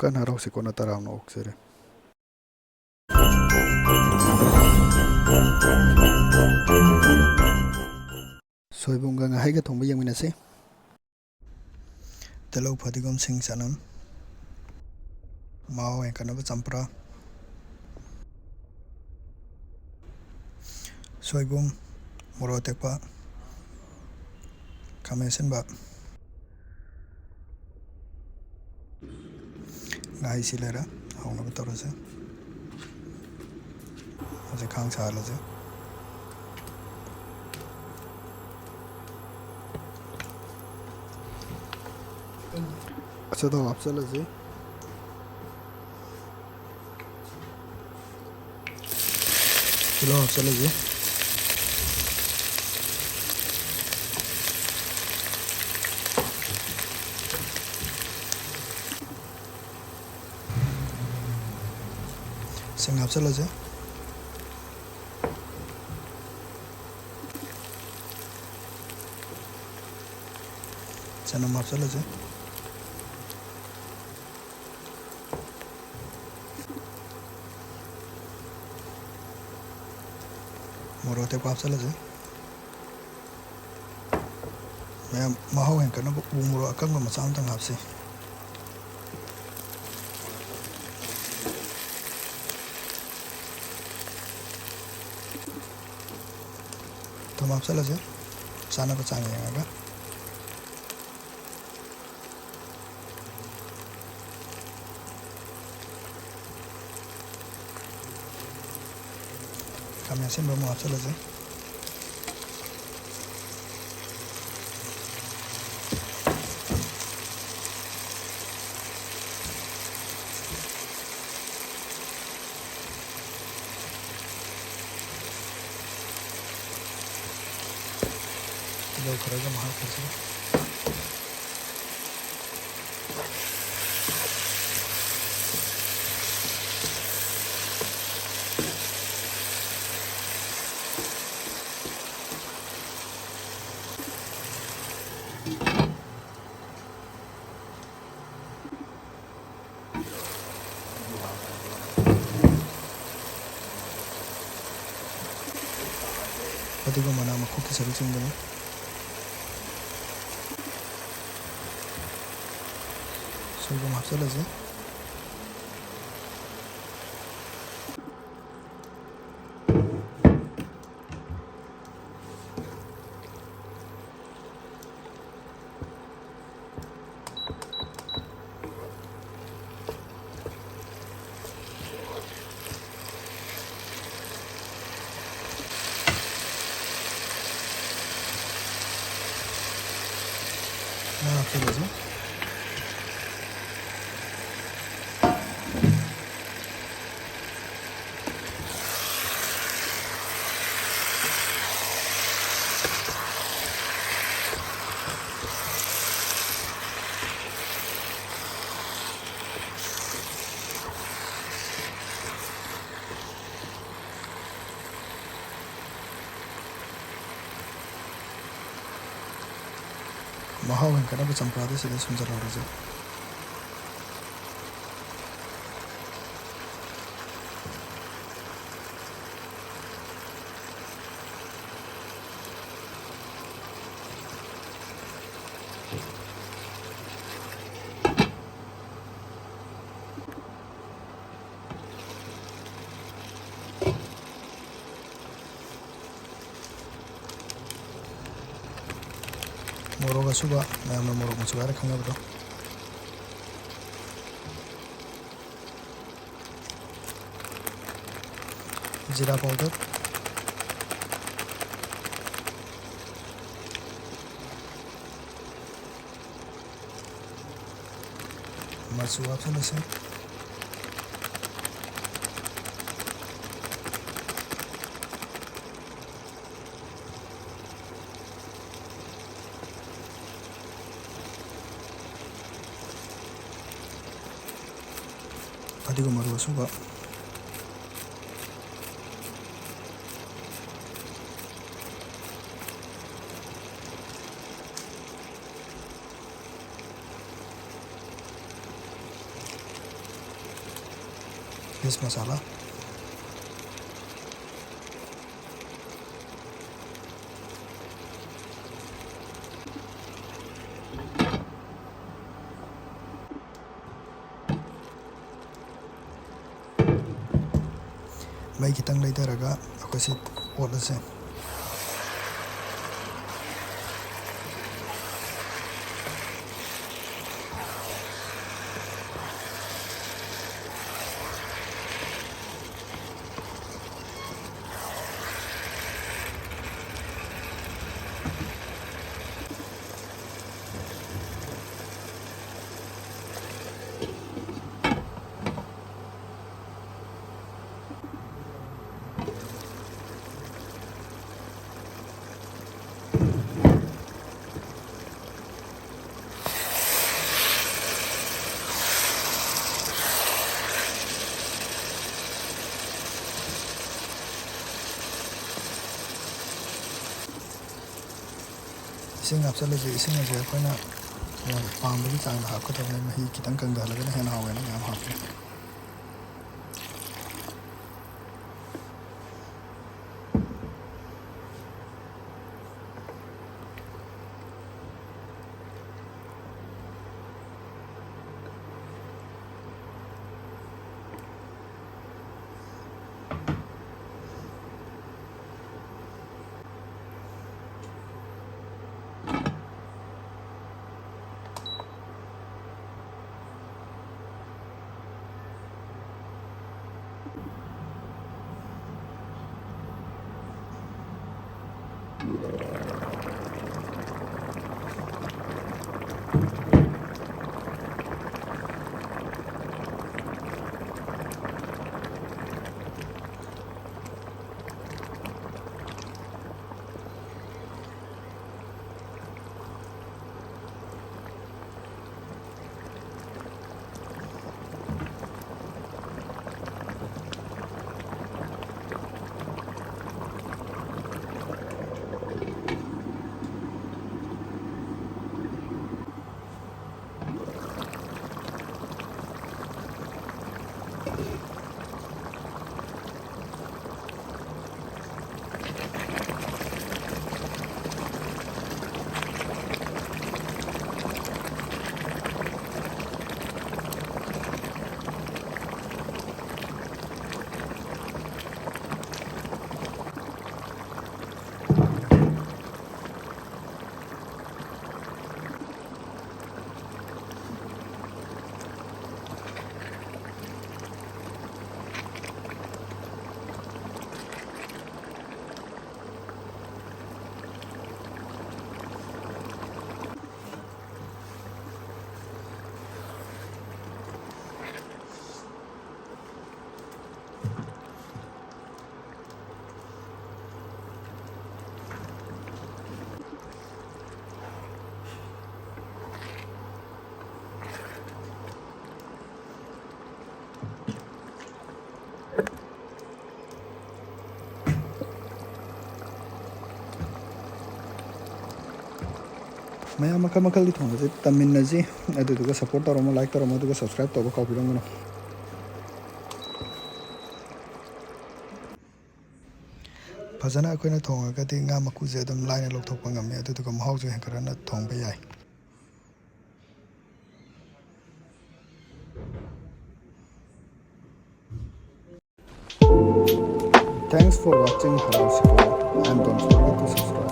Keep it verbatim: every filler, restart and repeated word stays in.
ꯀꯟꯅ ꯍꯔꯥꯎꯁꯤ, ꯀꯣꯟꯅ ꯇꯔꯥꯝꯅ ꯑꯣꯛꯆꯔꯤ꯫ ꯁꯣꯏꯕꯨꯝꯒ ꯉꯥꯍꯩꯒ ꯊꯣꯡꯕ ꯌꯦꯡꯃꯤꯟꯅꯁꯤ꯫ ꯇꯤꯜꯍꯧ, ꯐꯗꯤꯒꯣꯝ, ꯁꯤꯡ, ꯆꯅꯝ, ꯃꯍꯥꯎ ꯍꯦꯟꯒꯠꯅꯕ ꯆꯝꯄ꯭ꯔꯥ, ꯁꯣꯏꯕꯨꯝ, ꯃꯣꯔꯣꯛ ꯑꯇꯦꯛꯄ, ꯈꯥꯃꯦꯟ ꯑꯁꯤꯟꯕ, ꯉꯥꯍꯩꯁꯤ ꯂꯩꯔꯦ꯫ ꯍꯧꯅꯕ ꯇꯧꯔꯁꯦ꯫ ꯍꯧꯖꯤꯛ ꯈꯥꯡ ꯁꯥꯍꯜꯂꯁꯦ꯫ ꯑꯆꯥꯊꯥꯎ ꯍꯥꯞꯆꯜꯂꯁꯤ꯫ ꯇꯤꯜꯍꯧ ꯍꯥꯞꯆꯜꯂꯁꯤ꯫ ꯁꯤꯡ ꯍꯥꯞꯆꯜꯂꯁꯦ꯫ ꯆꯅꯝ ꯍꯥꯞꯆꯜꯂꯁꯦ꯫ ꯃꯣꯔꯣꯛ ꯑꯇꯦꯛꯄ ꯍꯥꯞꯆꯜꯂꯁꯦ꯫ ꯃꯌꯥꯝ ꯃꯍꯥꯎ ꯍꯦꯟꯒꯠꯅꯕ ꯎ ꯃꯣꯔꯣꯛ ꯑꯀꯪꯕ ꯃꯆꯥ ꯑꯃꯇꯪ ꯍꯥꯞꯁꯤ꯫ ꯊꯨꯝ ꯍꯥꯞꯆꯜꯂꯁꯦ, ꯆꯥꯅꯕ ꯆꯥꯡ ꯌꯦꯡꯉꯒ꯫ ꯈꯥꯃꯦꯟ ꯑꯁꯤꯟꯕ ꯑꯃꯨꯛ ꯍꯥꯞꯆꯜꯂꯁꯦ꯫ ꯇꯤꯜꯍꯧ ꯈꯔꯒ ꯑꯃꯨꯛ ꯍꯥꯞꯈꯤꯁꯤ꯫ ꯑꯗꯨꯒ ꯃꯅꯥ ꯃꯈꯣꯛꯀꯤ ꯁꯔꯨꯛꯁꯤꯡꯗꯨꯅ ꯁꯣꯏꯕꯨꯝ ꯍꯥꯞꯆꯤꯜꯂꯁꯤ꯫ ꯉꯥ ꯍꯥꯞꯆꯤꯜꯂꯁꯤ꯫ ꯃꯍꯥꯎ ꯍꯦꯟꯒꯠꯅꯕ ꯆꯝꯄ꯭ꯔꯥꯗꯨ ꯁꯤꯗ ꯁꯨꯝꯖꯤꯜꯍꯧꯔꯁꯤ꯫ ꯃꯣꯔꯣꯛ ꯑꯁꯨꯕ, ꯃꯌꯥꯝꯅ ꯃꯣꯔꯣꯛ ꯃꯆꯨ ꯍꯥꯏꯔ ꯈꯪꯅꯕꯗꯣ꯫ ꯖꯤꯔꯥ powder, ꯃꯆꯨ ꯍꯥꯞꯆꯤꯜꯂꯁꯤ꯫ ꯑꯗꯨꯒ ꯃꯔꯨ ꯑꯁꯨꯕ꯫ Fish masala꯫ ꯃꯩ ꯈꯤꯇꯪ ꯂꯩꯊꯔꯒ ꯑꯩꯈꯣꯏꯁꯤ ꯑꯣꯠꯂꯁꯦ꯫ ꯏꯁꯤꯡ ꯍꯥꯞꯆꯤꯜꯂꯁꯤ꯫ ꯏꯁꯤꯡ ꯑꯁꯦ ꯑꯩꯈꯣꯏꯅ ꯄꯥꯝꯕꯒꯤ ꯆꯥꯡꯗ ꯍꯥꯞꯀꯗꯕꯅꯤ꯫ ꯃꯍꯤ ꯈꯤꯇꯪ ꯀꯪꯊꯍꯜꯂꯒꯅ ꯍꯦꯟꯅ ꯍꯥꯎꯋꯦꯅ ꯃꯌꯥꯝ ꯍꯥꯞꯄꯤ꯫ ꯃꯌꯥꯝ ꯃꯈꯜ ꯃꯈꯜꯒꯤ ꯊꯣꯡꯕꯁꯦ ꯇꯝꯃꯤꯟꯅꯁꯤ꯫ ꯑꯗꯨꯗꯨꯒ support ꯇꯧꯔꯝꯃꯣ, like ꯇꯧꯔꯝꯃꯣ, ꯑꯗꯨꯒ subscribe ꯇꯧꯕ ꯀꯥꯎꯕꯤꯔꯝꯒꯅꯨ꯫ ꯐꯖꯅ ꯑꯩꯈꯣꯏꯅ ꯊꯣꯡꯉꯒꯗꯤ ꯉꯥ ꯃꯀꯨꯁꯦ ꯑꯗꯨꯝ ꯂꯥꯏꯅ ꯂꯧꯊꯣꯛꯄ ꯉꯝꯃꯤ, ꯑꯗꯨꯗꯨꯒ ꯃꯍꯥꯎꯁꯨ ꯍꯦꯟꯒꯠꯍꯟꯅ ꯊꯣꯡꯕ ꯌꯥꯏ꯫ Thanks for watching Harao Shikho, and don't forget to subscribe.